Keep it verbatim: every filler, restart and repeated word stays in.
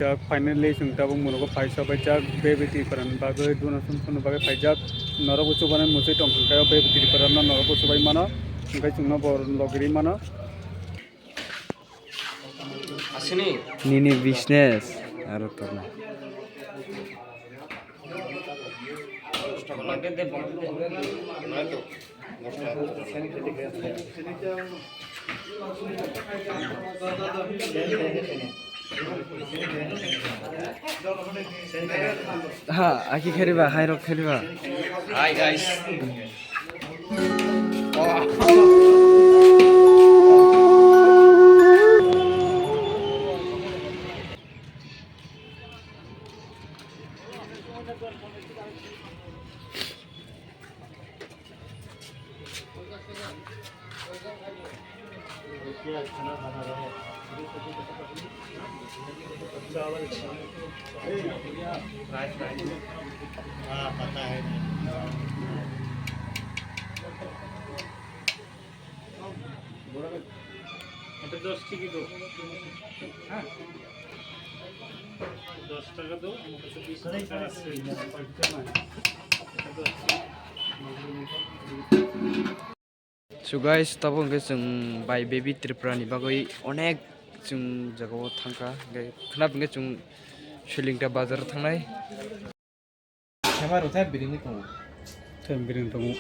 Jak, finally chwng tabuk munugo phaisa bai jak, Baby Tripura ni bagwi duna sum sum ni bagwi phaijak. Norok bo chubanai muchwi tong kha, Baby Tripura no norok bo chubai mano, hwnkhe chwngno bo logiri mano. Nini business aro torna. Ha, aki kheriba, hai rok kheriba. Hi guys. এটা দশ টিকিট দাও। হ্যাঁ, দশ টাকা দাও, আমার কাছে বিশ টাকা আছে। So guys, tabuk hwnkhe chwng bai Baby Tripura ni bagwi onek chwng jagao thangkha, hwnkhe khwnap hwnkhe chwng Soilingta bazar thangnai. Khema rwkhe biringwi tongo. Tei biring tongo.